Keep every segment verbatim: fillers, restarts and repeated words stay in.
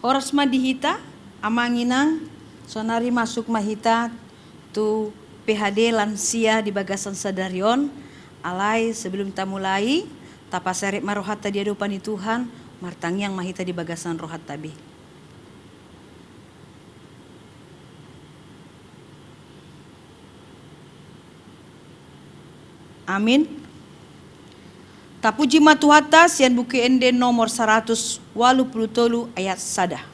Horas ma di hita, amang inang, saonari masuk ma hita tu P H D lansia di bagasan sadari on. Alai sebelum tamulai, tapaserep ma rohanta di adopan ni Tuhan, martangiang ma hita di bagasan rohanta be. Amin. Tapuji ma Tuhanta sian Buku Ende nomor saratus ualu pulu tolu ayat sada.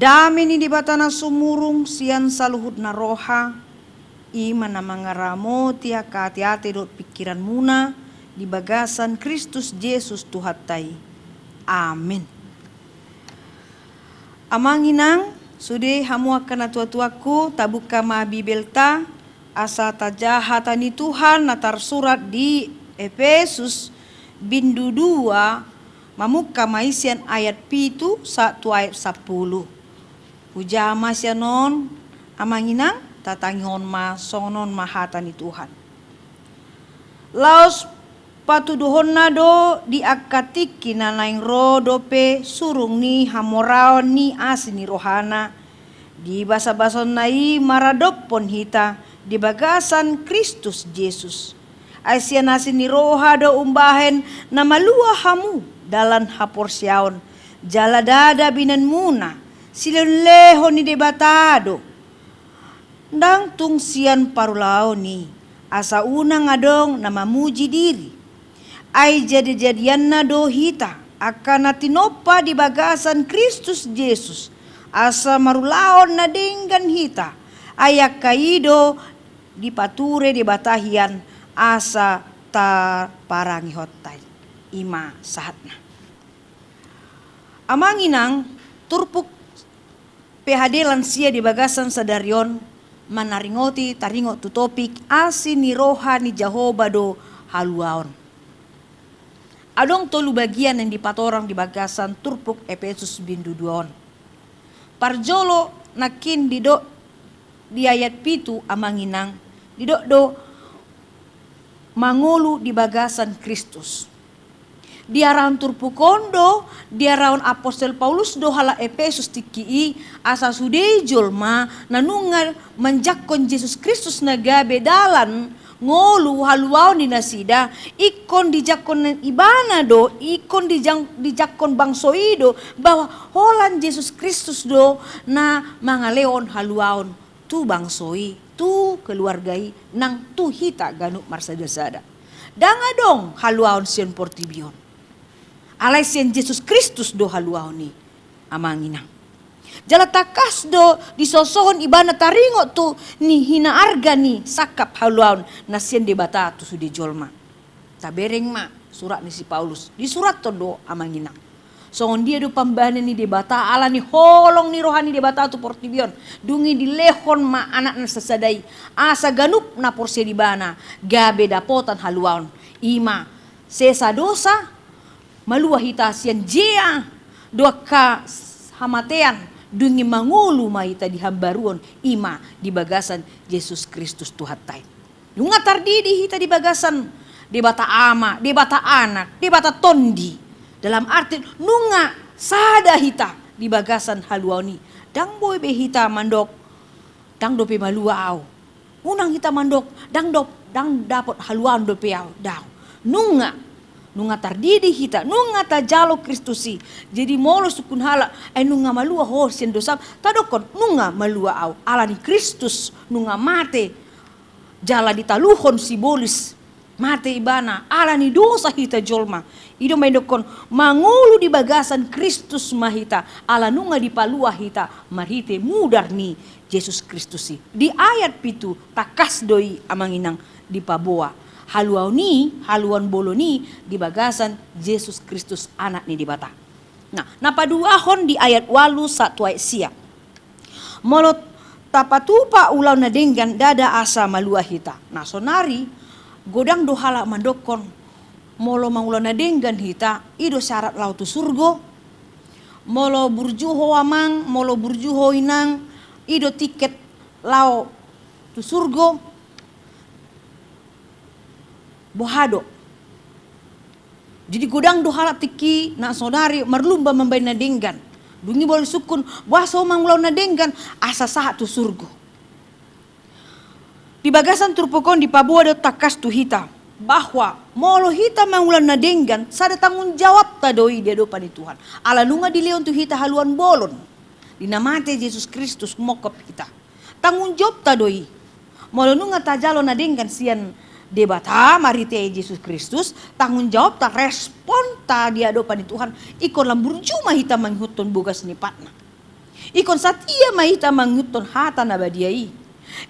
Dame ni Debata na sumurung sian saluhutna roha, i ma na mangaramoti angka ateate dohot pingkiranmuna di bagasan Kristus Jesus Tuhanta i. Amen. Amang inang, sude hamu angka natuatuangku, tabuka ma Bibelta, asa tajaha hata ni Tuhan na tarsurat di Epesus bindu dua, mamungka ma i sian ayat pitu sahat tu ayat sampulu. Hujaha ma sian on, amang inang, tatangihon ma songon on ma hata ni Tuhan. Laos patuduhonna do di angka tingki na naeng ro dope surung ni hamoraon ni asi ni rohana, di basabasonna i maradophon hita di bagasan Kristus Jesus. Ai sian asi ni roha do umbahen na malua hamu dalan haporseaon, jala ndada binahenmuna, silehonlehon ni Debata do. Ndang tung sian parulaon i, asa unang adong na mamuji diri. Ai jadijadianna do hita, angka na tinompa di bagasan Kristus Jesus, asa marulaon na denggan hita, ai angka i do dipature Debata hian asa tarparangehonta i. I ma sahatna. Amang inang, turpuk P H D lansia di bagasan sadari on manaringoti taringot tu topik asi ni roha ni Jahowa do haluaon. Adong tolu bagian yang dipatorang di bagasan turpuk Epesus bindu dua on. Parjolo nangkin didok di ayat pitu, amang inang, didok do mangolu di bagasan Kristus. Diarahon turpuk on do, diarahon apostel Paulus do halak Epesus tingki i, asa sude jolma na nunga manjangkon Jesus Kristus na gabe dalan ngolu haluaon ni nasida, ingkon dijangkon ibana do, ingkon dijang-, dijangkon bangso i do, bahwa holan Jesus Kristus do na mangalehon haluaon tu bangso i, tu keluarga i, nang tu hita ganup marsada-sada. Ndang adong haluaon sian portibi on. Alai sian Jesus Kristus do haluaon i, amang inang. Jala tangkas do disosohon ibana taringot tu ni hinaarga ni sangkap haluaon na sian Debata tu sude jolma. Tabereng ma surat ni si Paulus, disurathon do, amang inang. Songon dia do pambahenan ni Debata ala ni holong ni roha ni Debata tu portibi on, dung i dilehon ma Anakna sasada i, asa ganup na porsea di ibana gabe dapotan haluaon. I ma sesa dosa, malua hita sian jea, do angka hamatean, dung i mangolu ma hita di hambaruon, i ma di bagasan Jesus Kristus Tuhanta i. Nunga tardidi hita di bagasan Debata Ama, Debata Anak, Debata Tondi. Dalam arti nunga sada hita di bagasan haluaon i. Ndang boi be hita mandok, ndang dope malua au. Unang hita mandok, ndang dop-, ndang dapot haluaon dope au. Daong. Nunga, nunga tardidi hita, nunga tajalo Kristus i. Jadi molo sungkun halak, ai nunga malua ho sian dosam, tadokkon, nunga malua au. Alani Kristus, nunga mate, jala ditaluhon sibolis. Mate ibana, alani dosa hita jolma. I do mandokkon, mangolu di bagasan Kristus ma hita, ala nunga dipalua hita, marhite mudar ni Jesus Kristus i. Di ayat pitu, tangkas do i amang inang dipaboa. Haluaon i, haluaon bolon i, di bagasan Jesus Kristus Anak ni Debata. Nah, na paduahon di ayat ualu sahat tu ayat sia. Molo tapatupa ulaon na denggan, ndada asa malua hita. Nah, sonari, godang do halak mandokkon, molo mangula na denggan hita, i do syarat laho tu surgo. Molo burju ho amang, molo burju ho inang, i do tiket laho tu surgo. Boha do? Jadi godang do halak tingki na sonari marlumba mambahen na denggan. Dung i boi sungkun, boasa ho mangula na denggan, asa sahat tu surgo. Di bagasan turpuk on dipaboa do tangkas tu hita, bahwa molo hita mangula na denggan, sada tanggung jawabta do i di adopan ni Tuhan. Ala nunga dilehon tu hita haluaon bolon. Di na mate Jesus Kristus mongkop hita. Tanggung jawabta do i. Molo nunga tajalo na denggan sian Debata, marhite Jesus Kristus, tanggung jawabta, responta di adopan ni Tuhan, ingkon lam burju ma hita mangihuthon bogas ni patna. Ingkon satia ma hita mangihuthon hata na badia i.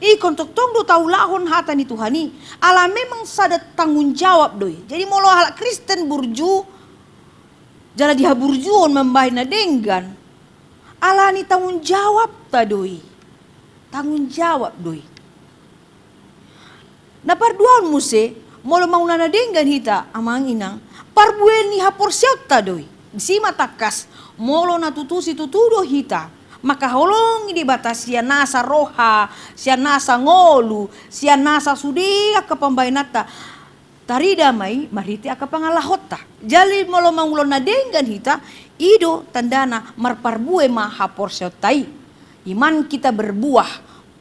Ingkon tongtong do taulahon hata ni Tuhan i. Ala memang sada tanggung jawab do i. Jadi molo halak Kristen burju, jala dihaburjuhon mambahen na denggan, alani tanggung jawabta do i. Tanggung jawab do i. Na parduahon muse, molo mangula na denggan hita, amang inang, parbue ni haporseaonta do i. Disi ma tangkas, molo na tutu situtu do hita mangkaholongi Debata sian nasa roha, sian nasa ngolu, sian nasa sude angka pambahenanta, tarida ma i marhite angka pangalahonta. Jadi molo mangula na denggan hita, i do tandana marparbue ma haporseaonta i. Iman kita berbuah,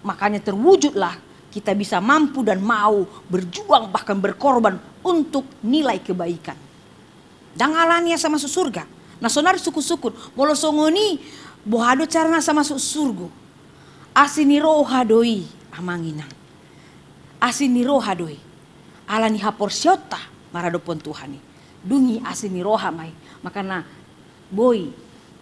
makanya terwujudlah kita bisa mampu dan mau berjuang bahkan berkorban untuk nilai kebaikan. Ndang alani asa masuk surga. Na sonari sungkun-sungkun, molo songon i, boha do carana asa masuk surgo? Asi ni roha do i, amang inang. Asi ni roha do i. Alani haporseaonta maradophon Tuhan i. Dung i asi ni roha ma i. Makana boi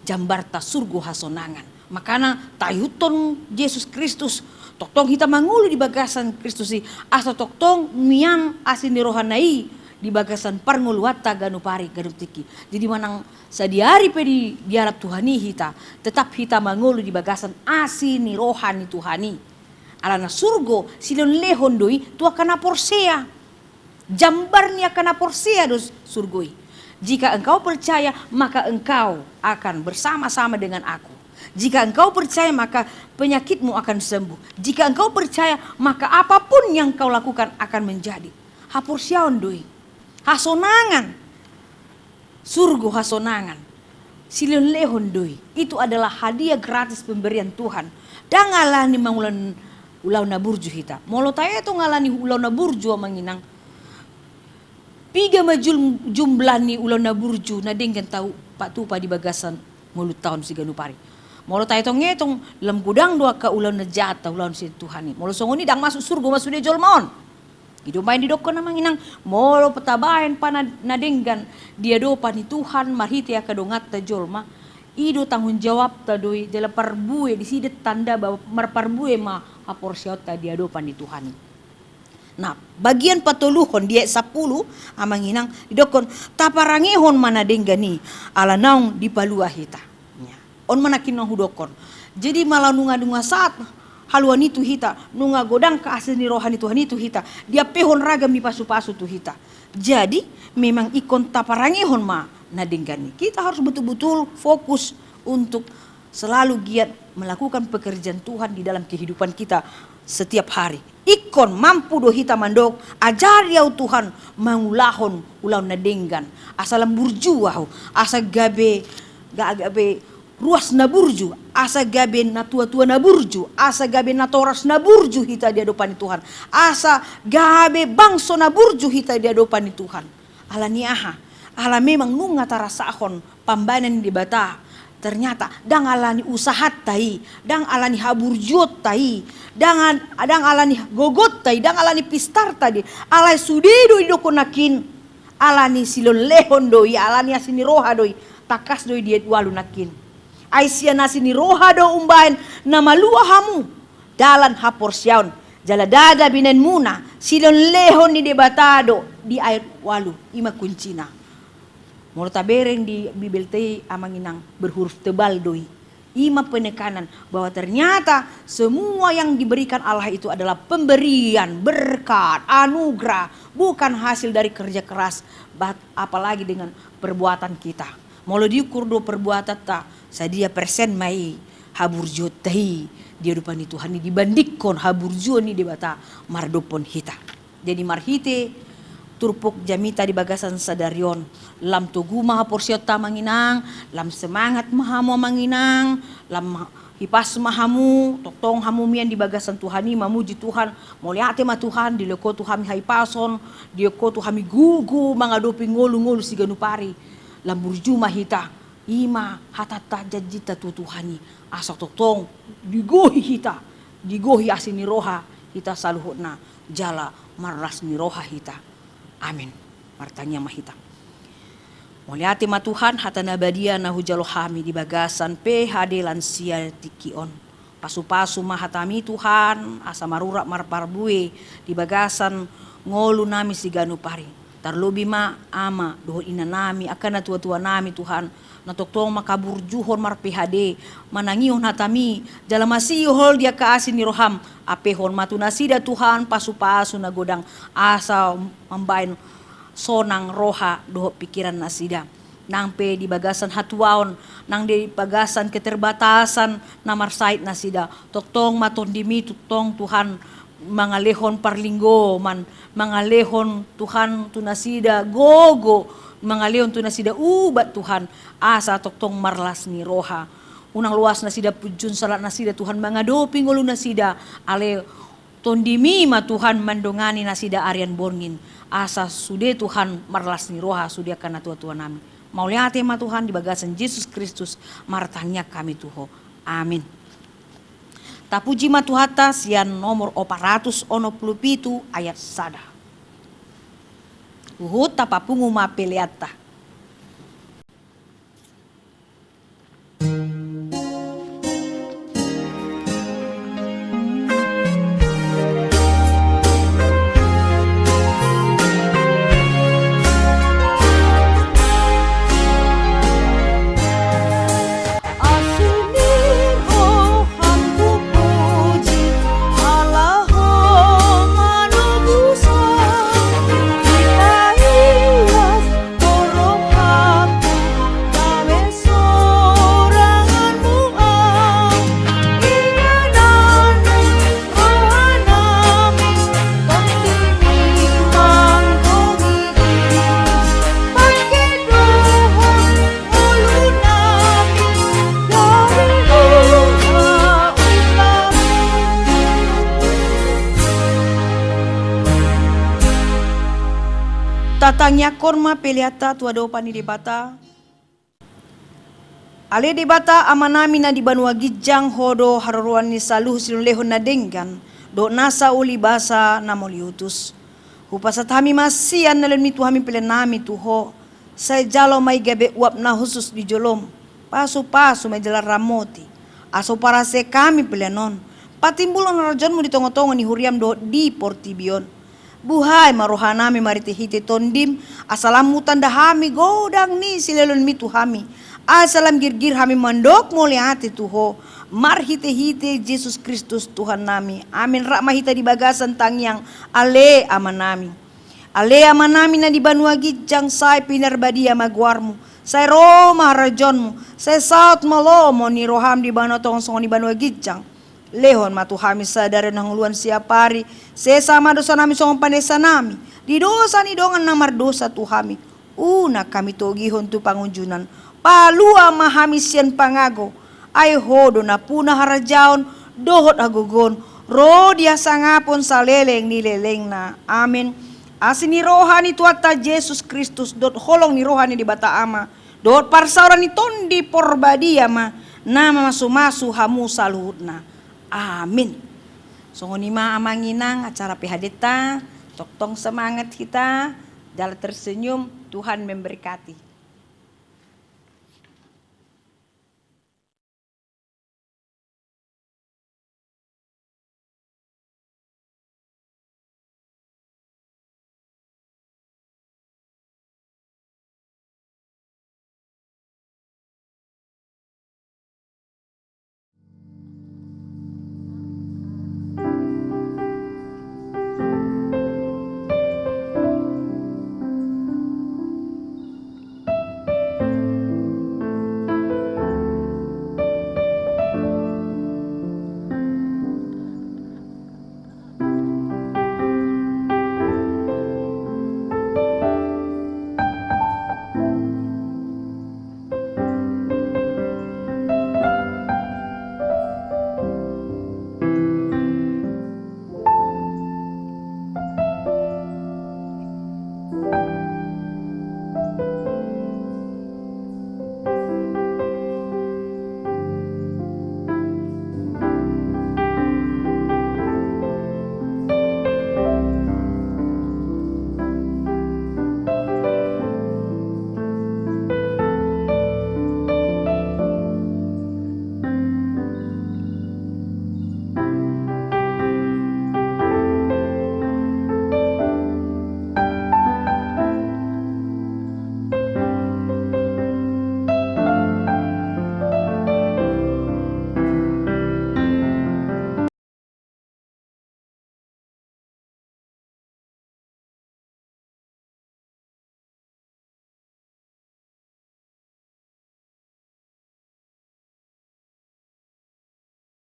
jambarta surgo hasonangan. Makana taihuthon Jesus Kristus, tongtong hita mangolu di bagasan Kristus i, asa tongtong mian asi ni rohana i di bagasan parngoluanta ganup ari, ganup tingki. Jadi manang sadihari pe di, dialap Tuhan i hita, tetap hita mangolu di bagasan asi ni roha ni Tuhan i. Alana surgo silehon-lehon do i tu angka na porsea. Jambar ni angka na porsea do surgo i. Jika engkau percaya, maka engkau akan bersama-sama dengan Aku. Jika engkau percaya, maka penyakitmu akan sembuh. Jika engkau percaya, maka apapun yang kau lakukan akan menjadi. Haporseaon do i. Hasonangan. Surgo hasonangan. Silehon-lehon do i. Itu adalah hadiah gratis pemberian Tuhan. Ndang alani mangula ulaon na burju hita. Molo taetong alani ulaon na burju, amang inang, piga ma jul-, jumlah ni ulaon na burju na denggan tau patupa di bagasan ngolunta on siganup ari? Molo taetong-etong, lam godang do angka ulaon na jahat taulahon sian Tuhan i. Molo songon i, ndang masuk surgo ma sude jolma on. I do umbaen didokkon, amang inang, molo tabaen pe na, na denggan di adopan ni Tuhan marhite angka donganta jolma, i do tanggung jawabta do i, jala parbue, disi do tanda bahwa marparbue ma haporseaonta di adopan ni Tuhan i. Nah, bagian patoluhon di ayat sampulu, amang inang, didokkon, taparangehon ma na denggan i, ala naung dipalua hita. Ya. On ma nangkin na hudokkon. Jadi molo nunga, nunga sahat haluaon i tu hita, nunga godang angka asi ni roha ni Tuhan i tu hita, diampehon ragam ni pasu-pasu tu hita. Jadi memang ingkon taparangehon ma na denggan i. Kita harus betul-betul fokus untuk selalu giat melakukan pekerjaan Tuhan di dalam kehidupan kita setiap hari. Ingkon mampu do hita mandok, ajari ahu Tuhan mangulahon ulaon na denggan, asa lam burju ahu, asa gabe, ga-, gabe ruas na burju, asa gabe natuatua na burju, asa gabe natoras na burju hita di adopan ni Tuhan, asa gabe bangso na burju hita di adopan ni Tuhan. Ala ni aha? Ala memang nunga tarasahon pambahenan ni Debata. Ternyata ndang ala ni usahanta i, ndang ala ni haburjuonta i, ndang, ndang ala ni gogonta i, ndang ala ni pistarta i, alai sude do didok nangkin. Ala ni silehonlehon do i, ala ni asi ni roha do i, tangkas do i di ayat ualu nangkin. Ai sian asi ni roha do umbahen na malua hamu dalan haporseaon, jala ndada binahenmuna, silehonlehon ni Debata do di ayat ualu, i ma kuncina. Molo tabereng di Bibelta i amang inang, berhuruf tebal do i. I ma penekanan bahwa ternyata semua yang diberikan Allah itu adalah pemberian, berkat, anugerah, bukan hasil dari kerja keras, bah-, apalagi dengan perbuatan kita. Molo diukur do perbuatanta, sadia persen ma i haburjuonta i di adopan ni Tuhan i dibandingkon haburjuon ni Debata mardophon hita. Jadi marhite turpuk jamita di bagasan sadari on, lam togu ma haporseaonta amang inang, lam semangat ma hamu amang inang, lam hipas ma hamu, tongtong hamu mian di bagasan Tuhan i mamuji Tuhan, mauliate ma Tuhan, dilehon Ho tu hami hahipason, dilehon Ho tu hami gogo mangadopi ngolungolu siganup ari, lam burju ma hita, i ma hatanta janjinta tu Tuhan i, asa tongtong digohi hita, digohi asi ni roha hita saluhutna, jala marlas ni roha hita. Amin. Martangiang ma hita. Mauliate ma Tuhan, hata na badia na hujalo hami di bagasan P H D lansia tingki on. Pasupasu ma hatami Tuhan, asa marurat marparbue di bagasan ngolunami siganup ari. Tarlobi ma ama dohot inanami, angka natuatuanami Tuhan, na tongtong mangkaburjuhon mar-P H D, manangihon hatami, jala masihol di angka asi ni roham, ampehon ma tu nasida Tuhan pasupasu na godang, asa mambahen sonang roha dohot pikiran nasida. Nang pe di bagasan hatuaon, nang di bagasan keterbatasan na marsahit nasida, tongtong ma Tondimi tongtong Tuhan mangalehon parlinggoman, mangalehon Tuhan tu nasida gogo, mangalehon tu nasida ubat Tuhan, asa tongtong marlas ni roha. Unang loas nasida punjun salat nasida Tuhan mangadopi ngolu nasida, ale Tondimi ma Tuhan mandongani nasida arian borngin, asa sude Tuhan marlas ni roha sude angka natuatuanami. Mauliate ma Tuhan di bagasan Jesus Kristus martangiang hami tu Ho. Amin. Tapuji ma Tuhanta sian nomor opat ratus onom pulu pitu ayat sada. Huhut tapapungu ma peleanta. Tatangiangkon ma peleanta tu adopan ni Debata. Ale Debata Amanami na di banua ginjang, Ho do haroroan ni saluhut silehonlehon na denggan dohot nasa uli basa na mauliutus. Hupasahat hami ma sian na nilehonMi tu hami peleanNami tu Ho. Sai jalo ma i gabe uap na hushus di joloM. Pasupasu ma i jala ramoti, asa huparasehon hami pelean on patimbulhon harajaonMu di tongatonga ni huriaM dohot di portibi on. Buhai ma rohanami marhitehite TondiM, asa lam hutanda hami godang ni silehonlehonMi tu hami, asa lam girgir hami mandok mauliate tu Ho, marhitehite Jesus Kristus Tuhannami. Amin. Rap ma hita di bagasan tangiang. Ale Amanami. Ale Amanami na di banua ginjang, sai pinarbadia ma goarMu, Sai ro ma harajaonmu, sai saut ma lomo ni roham di banua tonga songon i banua ginjang. Lehon ma tu hami sadari on hangoluan siapari, sesa ma dosanami songon panesanami di dosa ni dongan na mardosa tu hami. Unang hami togihon tu pangunjunan, palua ma hami sian pangago, ai Ho do nampuna harajaon dohot hagogoon, ro di hasangapon saleleng ni lelengna. Amen. Asi ni roha ni Tuhanta Jesus Kristus dohot holong ni roha ni Debata Ama dohot parsaoran ni Tondi Porbadia ma na mamasumasu hamu saluhutna. Amin. Songon i ma amang inang acara P H D-ta, tongtong semangat hita, jala tersenyum, Tuhan memberkati.